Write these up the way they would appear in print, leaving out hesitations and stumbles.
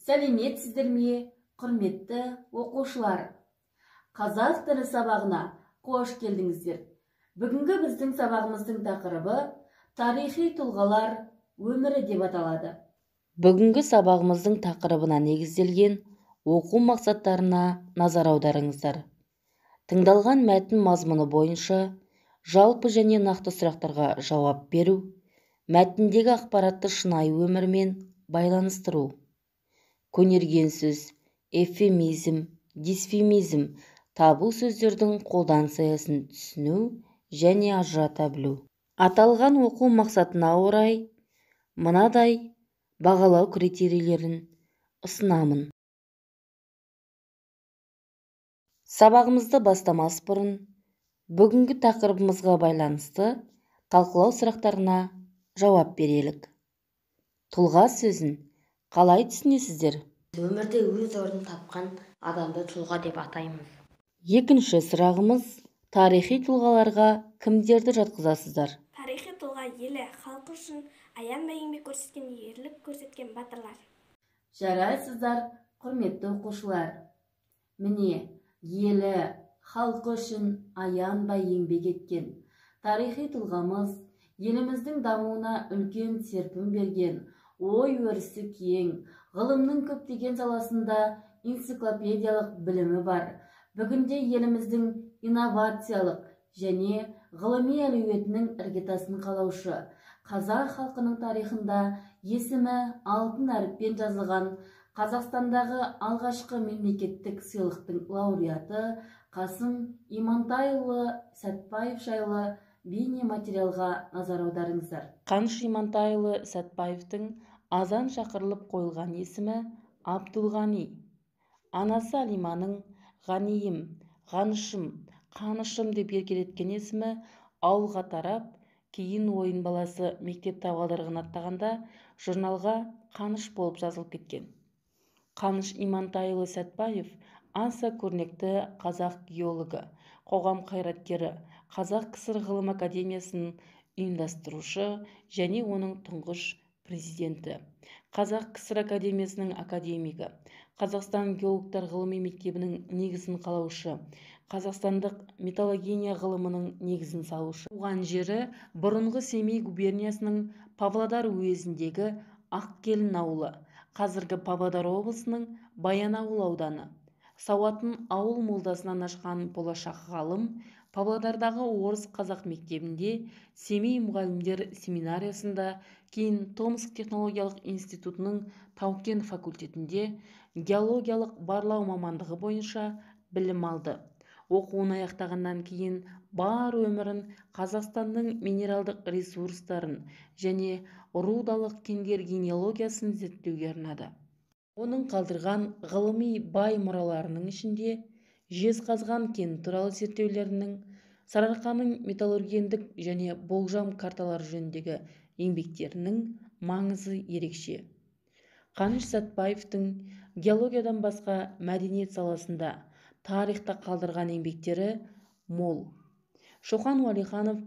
Сәлеметсіздер ме, құрметті оқушылар? Қазақ тілі сабағына қош келдіңіздер. Бүгінгі біздің сабағымыздың тақырыбы тарихи тұлғалар өмірі деп аталады. Бүгінгі сабағымыздың тақырыбына негізделген оқу мақсаттарына назар аударыңыздар. Тыңдалған мәтін мазмұны бойынша жалпы және нақты сұрақтарға жауап беру, мәтіндегі ақпаратты шынайы өмірмен байланыстыру. Көнерген сөз, эвфемизм, дисфемизм, табу сөздердің қолданыс аясын түсіну және ажырата білу. Аталған оқу мақсатына орай мынадай бағалау критерийлерін ұсынамын. Сабағымызды бастамас бұрын бүгінгі тақырыбымызға байланысты талқылау сұрақтарына жауап берелік. Тұлға сөзін қалай түсінесіздер? Өмірде өз орнын тапқан адамды тұлға деп атаймыз. Екінші сұрағымыз, тарихи тұлғаларға кімдерді жатқызасыздар? Тарихи тұлға елі, халқы үшін аянбай еңбек көрсеткен, ерлік көрсеткен батырлар. Жарайсыздар, құрметті оқушылар. Міне, елі, халқы үшін аянбай еңбек еткен тарихи тұлғамыз еліміздің дамуына үлкен серпін берген, ой өрісі кең, ғылымның көптеген саласында энциклопедиялық білімі бар. Бүгінде еліміздің инновациялық және ғылыми әлеуетінің іргетасын қалаушы, қазақ халқының тарихында есімі алтын әріппен жазылған Қазақстандағы алғашқы мемлекеттік сыйлықтың лауреаты Қасым Имантайұлы Сәтбаев жайлы бейнематериалға назар аударыңыздар. Қаныш Имантайұлы Сәтбаевтың азан шақырылып қойылған есімі Абдулғани. Анасы Алиманың Ғанийім, Ғанышым, Қанышым деп еркелеткен есімі ауылға тарап, кейін ойын баласы мектеп табалдырығын аттағанда журналға Қаныш болып жазылып кеткен. Қаныш Имантайұлы Сәтбаев аса көрнекті қазақ геологы, қоғам қайраткері, Қазақ КСР ғылым академиясын ұйымдастырушы және оның тұңғыш президенті, Қазақ КСР академиясының академигі, Қазақстан геологтар ғылыми мектебінің негізін қалаушы, Қазақстандық металлогения ғылымының негізін салушы. Туған жері бұрынғы Семей губерниясының Павлодар уезіндегі Ақкелін ауылы, қазіргі Павлодар облысының Баянауыл ауданы. Сауатын ауыл молдасынан ашқан болашақ ғалым Павлодардағы орыс-қазақ мектебінде, Семей мұғалімдер семинариясында, кейін Томск технологиялық институтының тау-кен факультетінде геологиялық барлау мамандығы бойынша білім алды. Оқуын аяқтағаннан кейін бар өмірін Қазақстанның минералдық ресурстарын және рудалық кендер генеалогиясын зерттеуге арнады. Оның қалдырған ғылыми бай мұраларының ішінде Жезқазған кені туралы зерттеулерінің, Сарыарқаның металлургендік және болжам карталары жөніндегі еңбектерінің маңызы ерекше. Қаныш Сәтбаевтың геологиядан басқа мәдениет саласында тарихта қалдырған еңбектері мол. Шоқан Уәлиханов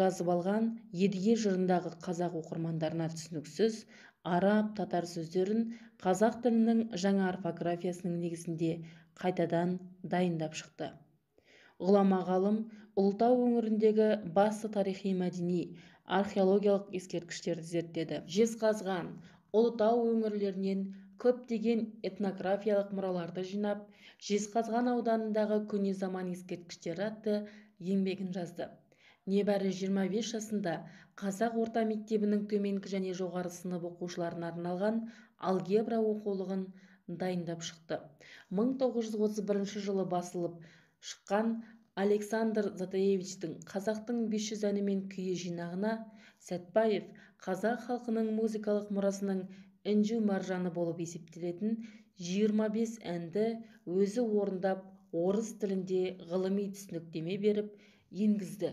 жазып алған Едіге жырындағы қазақ оқырмандарына түсініксіз араб, татар сөздерін қазақ тілінің жаңа орфографиясының негізінде қайтадан дайындап шықты. Ғұлама ғалым Ұлытау өңіріндегі басты тарихи мәдени, археологиялық ескерткіштерді зерттеді. Жезқазған, Ұлытау өңірлерінен көптеген этнографиялық мұраларды жинап, Жезқазған ауданындағы көне заман ескерткіштері атты еңбегін жазды. Небәрі 25 жасында қазақ орта мектебінің төменгі және жоғары сынып оқушыларына арналған алгебра оқулығын дайындап шықты. 1931 жылы басылып шыққан Александр Затаевичтің Қазақтың 500 әні мен күйі жинағына Сәтбаев қазақ халқының музыкалық мұрасының інжу маржаны болып есептелетін 25 әнді өзі орындап, орыс тілінде ғылыми түсініктеме беріп енгізді.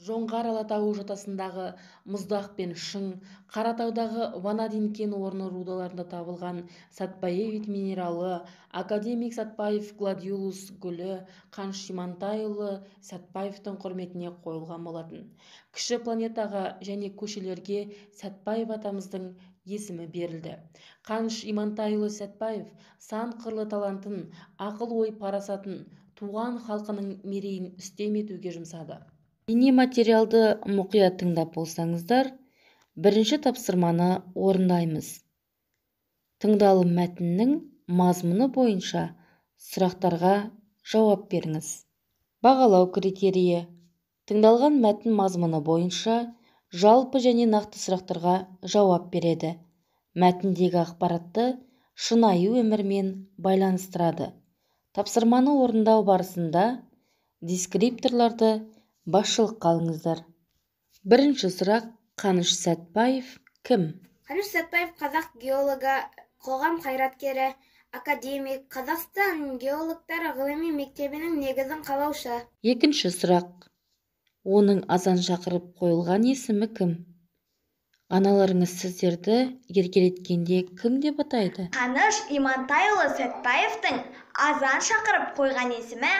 Жоңғар Алатауы жотасындағы мұздақ пен шың, Қаратаудағы ванадин кен орны рудаларында табылған сатпаевит минералы, академик Сатпаев гладиолус гүлі Қаныш Имантайұлы Сәтпаевтың құрметіне қойылған болатын. Кіші планетаға және көшелерге Сәтпаев атамыздың есімі берілді. Қаныш Имантайұлы Сәтпаев сан қырлы талантын, ақыл-ой парасатын туған халқының мерейін үстем етуге жұмсады. Бейнематериалды мұқият тыңдап болсаңыздар, бірінші тапсырманы орындаймыз. Тыңдалым мәтіннің мазмұны бойынша сұрақтарға жауап беріңіз. Бағалау критерийі. Тыңдалған мәтін мазмұны бойынша жалпы және нақты сұрақтарға жауап береді. Мәтіндегі ақпаратты шынайы өмірмен байланыстырады. Тапсырманы орындау барысында дескрипторларды басшылыққа алыңыздар. Бірінші сұрақ: Қаныш Сәтпаев кім? Қаныш Сәтпаев қазақ геологы, қоғам қайраткері, академик, Қазақстан геологтары ғылыми мектебінің негізін қалаушы. Екінші сұрақ: оның азан шақырып қойылған есімі кім? Аналарыңыз сіздерді еркелеткенде кім деп атайды? Қаныш Имантайұлы Сәтпаевтың азан шақырып қойған есімі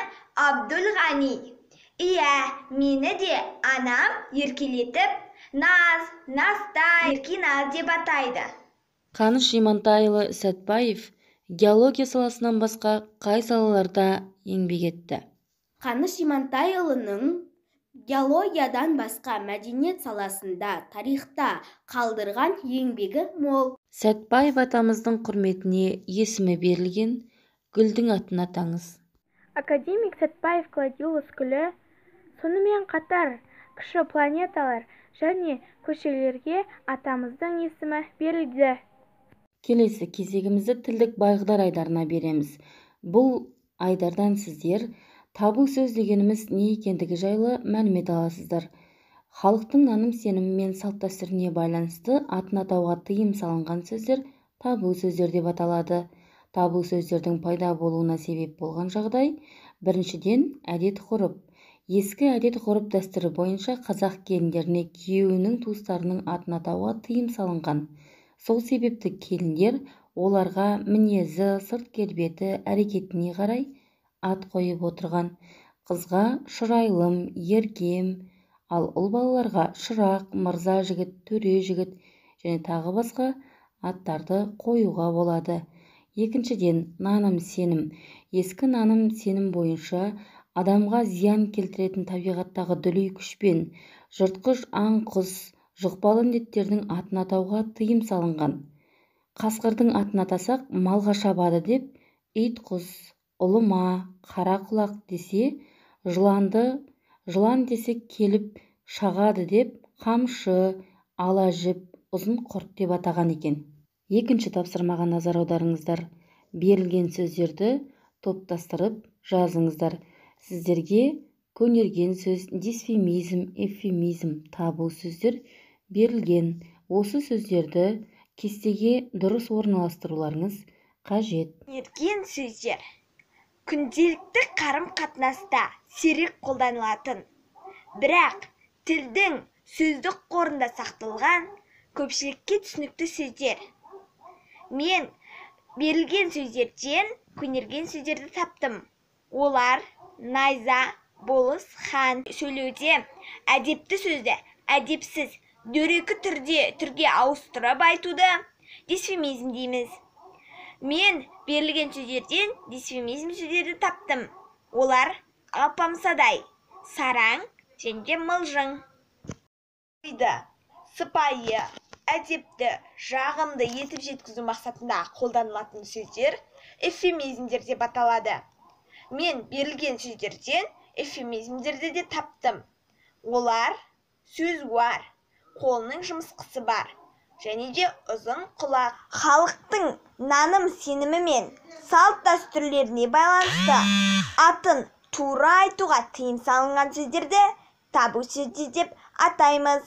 Абдулғани. Иә, мені де анам еркелетіп Наз, Настай, Еркиназ деп атайды. Қаныш Имантайұлы Сәтпаев геология саласынан басқа қай салаларда еңбек етті? Қаныш Имантайұлының геологиядан басқа мәдениет саласында тарихта қалдырған еңбегі мол. Сәтпаев атамыздың құрметіне есімі берілген гүлдің атын атаңыз. Академик Сәтпаев гладиолус гүлі, сонымен қатар кіші планеталар және көшелерге атамыздың есімі берілді. Келесі кезегімізді тілдік бағдар айдарына береміз. Бұл айдардан сіздер табу сөз дегеніміз не екендігі жайлы мәлімет аласыздар. Халықтың наным-сенімі мен салт-дәстүріне байланысты атын атауға тыйым салынған сөздер табу сөздер деп аталады. Табу сөздердің пайда болуына себеп болған жағдай, біріншіден, әдет-ғұрып. Ескі әдет-ғұрып дәстүрі бойынша қазақ келіндеріне күйеуінің туыстарының атын атауға тыйым салынған. Сол себепті келіндер оларға мінезі, сырт келбеті, әрекетіне қарай ат қойып отырған. Қызға шырайлым, еркем, ал ұл балаларға шырақ, мырза жігіт, төре жігіт және тағы басқа аттарды қоюға болады. Екіншіден, наным-сенім. Ескі наным-сенім бойынша адамға зиян келтіретін табиғаттағы дүлей күшпен жыртқыш аң-құс, жұқпалы індеттердің атын атауға тыйым салынған. Қасқырдың атын атасақ, малға шабады деп, ит құс, ұлыма, қара құлақ десе, жыланды, жылан десе келіп шағады деп, қамшы, ала жіп, ұзын құрт деп атаған екен. Екінші тапсырмаға назар аударыңыздар. Берілген сөздерді топтастырып жазыңыздар. Сіздерге көнерген сөз, дисфемизм, эвфемизм, табу сөздер берілген. Осы сөздерді кестеге дұрыс орналастыруларыңыз қажет. Көнерген сөздер күнделікті қарым-қатынаста сирек қолданылатын, бірақ тілдің сөздік қорында сақталған көпшілікке түсінікті сөздер. Мен берілген сөздерден көнерген сөздерді таптым. Олар найза, болыс, хан. Сөйлеуде әдепті сөзді әдепсіз, дөрекі түрге ауыстырып айтуды дисфемизм дейміз. Мен берілген сөздерден дисфемизм сөздерді таптым. Олар алпамсадай, сараң және де мылжың. Сыпайы, әдепті, жағымды етіп жеткізу мақсатында қолданылатын сөздер эвфемизмдер деп аталады. Мен берілген сөздерден эвфемизмдерді де таптым. Олар сөзуар, қолының жымысқысы бар және де ұзын құлақ. Халықтың наным сенімі мен салт дәстүрлеріне байланысты атын тура айтуға тыйым салынған сөздерді табу сөздер деп атаймыз.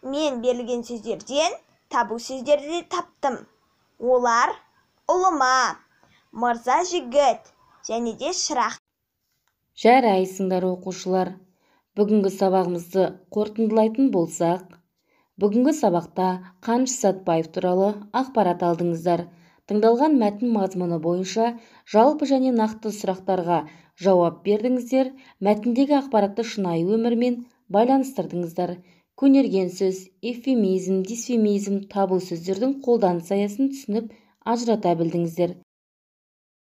Мен берілген сөздерден табу сөздерді де таптым. Олар ұлыма, мырза жігіт және де шырақ. Жарайсыңдар, оқушылар. Бүгінгі сабағымызды қорытындылайтын болсақ, бүгінгі сабақта Қаныш Сәтбаев туралы ақпарат алдыңыздар. Тыңдалған мәтін мазмұны бойынша жалпы және нақты сұрақтарға жауап бердіңіздер, мәтіндегі ақпаратты шынайы өмірмен байланыстырдыңыздар. Көнерген сөз, эвфемизм, дисфемизм, табу сөздердің қолданыс аясын түсініп ажырата білдіңіздер.